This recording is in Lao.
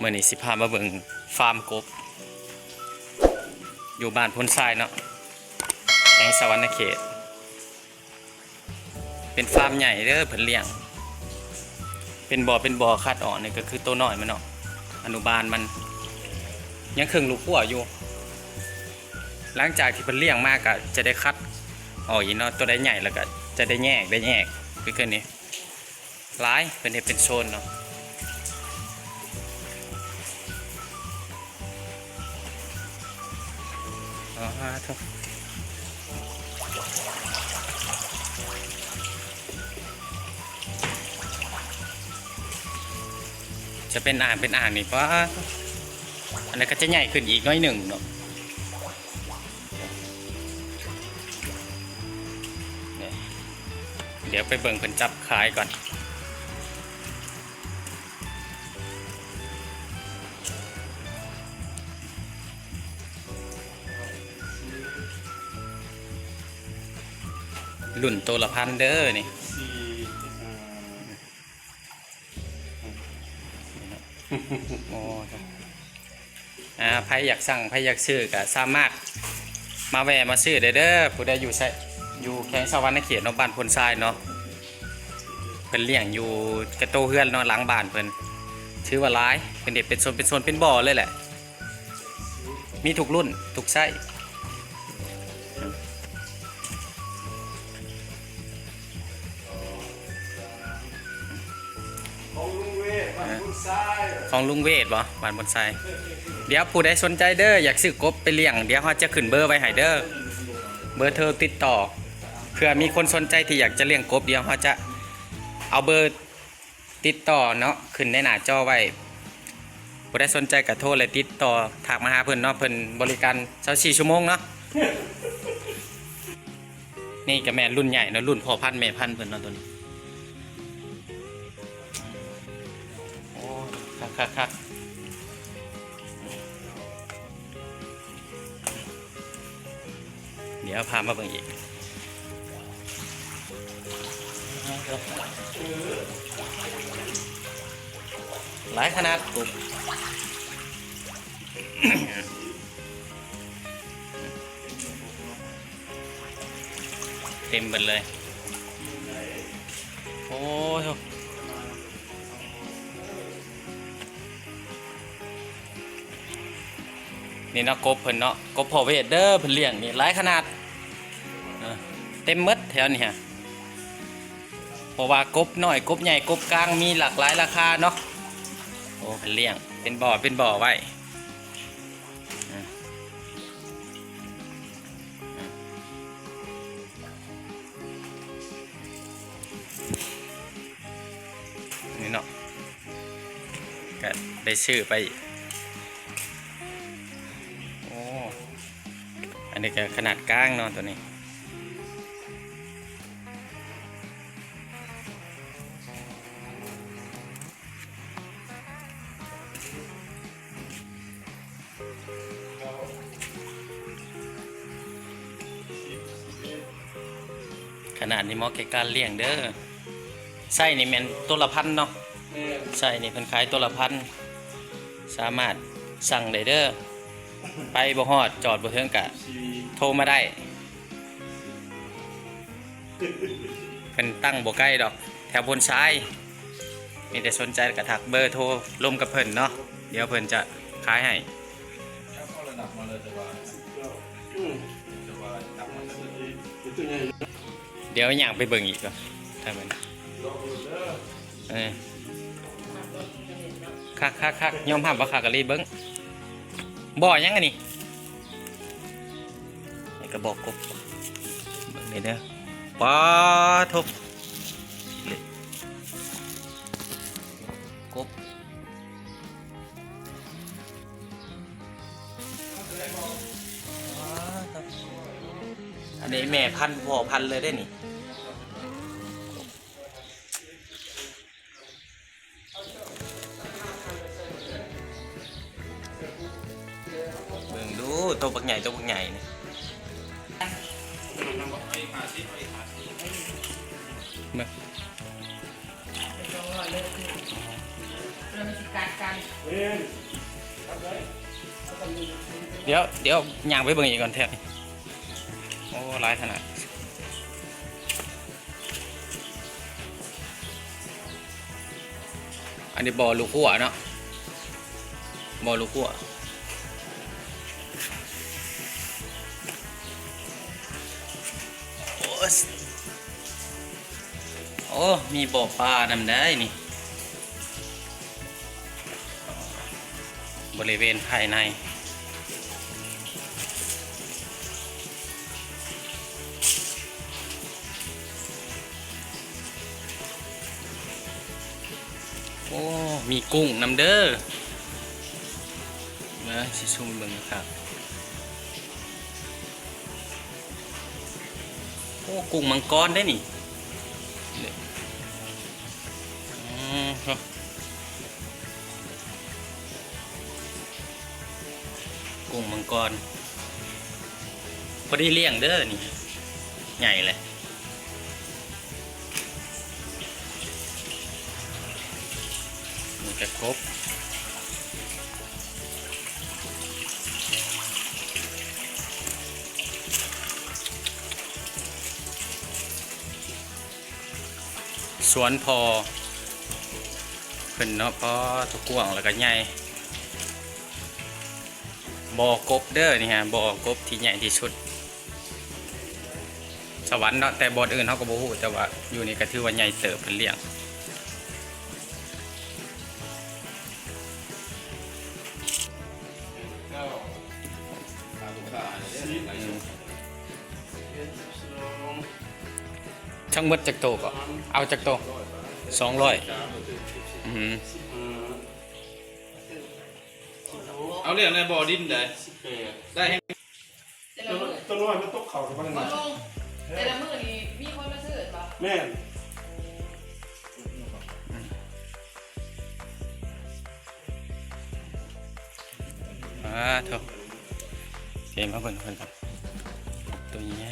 ມື້ນີ້ຊິພາມາເບິ່ງຟາມກົບ ຢູ່ບ້ານໂພນຊາຍເນາະ ແຂວງສະຫວັນນະເຂດ. ເປັນຟາມໃຫຍ່ເດີ ເພິ່ນລ້ຽງເປັນບໍ່ເປັນບໍ່ ຄັດອອກນີ້ກໍຄືໂຕນ້ອຍມັນເນາະ ອະນຸບານມັນ ຍັງເຄິ່ງລູກກົວຢູ່. ຫຼັງຈາກທີ່ເພິ່ນລ້ຽງມາກໍຈະໄດ້ຄັດອອກອີກເນາະ ໂຕໃດໃຫຍ່ແລ້ວກໍຈະໄດ້ແຍກ ໄດ້ແຍກຄືກັນນີ້. ຫຼາຍ ເພິ່ນເຮັດເປັນໂຊນເນາະ. ອໍ ໂທ້ ຈະເປັນອ່າງເປັນອ່າງນີ້ ປາດ ອັນນັ້ນກໍຈະໃຫຍ່ຂຶ້ນອີກໜ້ອຍໜຶ່ງເນາະ. ດຽວໄປເບິ່ງເພິ່ນຈັບຂາຍກ່ອນ. ລຸ້ນໂຕລະພັນເດີນີ້. ໂອ້ ອ່າ ໃຜຢາກສັ່ງ ໃຜຢາກຊື້ກໍສາມາດມາແວ່ມາຊື້ໄດ້ເດີ. ຜູ້ໃດຢູ່ໃສ ຢູ່ແຂວງສະຫວັນນະເຂດເນາະ ບ້ານໂພນຊາຍເນາະ ເພິ່ນລ້ຽງຢູ່ກະໂຕເຮືອນເນາະ ຫຼັງບ້ານເພິ່ນ ຖືວ່າຫຼາຍ ເພິ່ນເຮັດເປັນໂຊນເປັນໂຊນ ເປັນບໍ່ເລີຍແຫຼະ. ມີທຸກລຸ້ນທຸກໄຊ. ຂອງລຸງເວດ ບ້ານໂພນຊາຍ ຂອງລຸງເວດບໍ່ ບ້ານໂພນຊາຍ. ດຽວຜູ້ໃດສົນໃຈເດີ ຢາກຊື້ກົບໄປລ້ຽງ ດຽວເຮົາຈະຂຶ້ນເບີໄວ້ໃຫ້ເດີ ເບີໂທຕິດຕໍ່ ເພື່ອມີຄົນສົນໃຈທີ່ຢາກຈະລ້ຽງກົບ ດຽວເຮົາຈະເອົາເບີ ຕິດຕໍ່ເນາະ ຂຶ້ນໃນໜ້າຈໍໄວ້. ຜູ້ໃດສົນໃຈກໍໂທ ແລະ ຕິດຕໍ່ ທັກມາຫາເພິ່ນເນາະ ເພິ່ນບໍລິການຊາວສີ່ຊົ່ວໂມງເນາະ. ນີ້ກໍແມ່ນລຸ້ນໃຫຍ່ເນາະ ລຸ້ນພໍ່ພັນແມ່ພັນເພິ່ນເນາະ ໂຕນີ້. ໂອ້ ຄັກໆໆ. ດຽວພາມາເບິ່ງອີກ ຫຼາຍຂະໜາດ. ເຕັມເບິດເລີຍ. ໂອ້ຍ ນີ້ເນາະ ກົບເພິ່ນເນາະ ກົບພໍ່ເວດເດີ ເພິ່ນລ້ຽງນີ້ຫຼາຍຂະໜາດ. ເອີ ເຕັມໝົດແຖວນີ້ຮະ ເພາະວ່າກົບນ້ອຍ ກົບໃຫຍ່ ກົບກາງ ມີຫຼາກຫຼາຍລາຄາເນາະ. ໂອ້ ເພິ່ນລ້ຽງເປັນບໍ່ເປັນບໍ່ໄວ້. ນີ້ເນາະ ກະໄດ້ຊື້ໄປ. ໂອ້ ອັນນີ້ກະຂະໜາດກາງເນາະ ໂຕນີ້. ຂະໜາດນີ້ເໝາະແກ່ການລ້ຽງເດີ. ໄຊນີ້ແມ່ນໂຕລະພັນເນາະ. ແມ່ນ. ໄຊນີ້ເພິ່ນຂາຍໂຕລະພັນ ສາມາດສັ່ງໄດ້ເດີ. ໄປບໍ່ຮອດ ຈອດບໍ່ເຖິງກະໂທມາໄດ້. ເພິ່ນຕັ້ງບໍ່ໄກດອກ ແຖວໂພນຊາຍ. ມີແຕ່ສົນໃຈກະທັກເບີໂທລົມກັບເພິ່ນເນາະ ດຽວເພິ່ນຈະຂາຍໃຫ້. ດຽວຍ່າງໄປເບິ່ງອີກກ່ອນ ຖ້າແມ່ນ ເອີ ຄັກໆໆ ຍອມຮັບວ່າຄັກອີ່ຫຼີ. ເບິ່ງ ບໍ່ຫຍັງອັນນີ້ ໃນກະບອກກົບ ເບິ່ງເດີ ປາໂທ້ ກົບ. ອັນນີ້ແມ່ພັນພໍ່ພັນເລີຍເດ້ນີ້. ເບິ່ງດູ ໂຕບັກໃຫຍ່ ໂຕບັກໃຫຍ່ນີ້ ເບິ່ງ. ກັດກັນ ດຽວ ດຽວຍ່າງໄປເບິ່ງອີກກ່ອນແຖວນີ້ ໂອ້ ຫຼາຍຂະໜາດ. ອັນນີ້ບໍ່ລູກຂົ້ວເນາະ ບໍ່ລູກຂົ້ວ. ໂອ້ ໂອ້ ມີບໍ່ປານຳໄດ໋ນີ້ ບໍລິເວນພາຍໃນ. ໂອ້ ມີກຸ້ງນຳເດີ ເບິ່ງ ຊິຊູມເບິ່ງຄັກ. ໂອ້ ກຸ້ງມັງກອນເດ້ນີ້ ອືມ ກຸ້ງມັງກອນ ພໍດີລ້ຽງເດີນີ້ ໃຫຍ່ເລີຍ. ນີ້ກະກົບ ສວນພໍ່ເພິ່ນເນາະ ປ້າໂທ້ ກວ້າງແລ້ວກະໃຫຍ່. ບໍ່ກົບເດີນີ້ຮະ ບໍ່ກົບທີ່ໃຫຍ່ທີ່ສຸດສະຫວັນເນາະ ແຕ່ບ່ອນອື່ນເຮົາກະບໍ່ຮູ້ ແຕ່ວ່າຢູ່ນີ້ກະຖືວ່າໃຫຍ່ເຕີບ ເພິ່ນລ້ຽງ. ທັງໝົດຈັກໂຕເກາະ? ເອົາຈັກໂຕ? ສອງຮ້ອຍ ອືມ. ເອົາລ້ຽງໃນບໍ່ດິນໄດ໋ ໄດ້ແຮງ. ແຕ່ລະມື້ ໂຕນ້ອຍມັນຕົກເຂົ້າກັບມັນ ບໍ່ລົງ ແຕ່ລະມື້ນີ້ມີຄົນມາຊື້ບໍ່? ແມ່ນ. ອາ ໂທ້ ເກມມາເບິ່ງເພິ່ນ ໂຕໃຫຍ່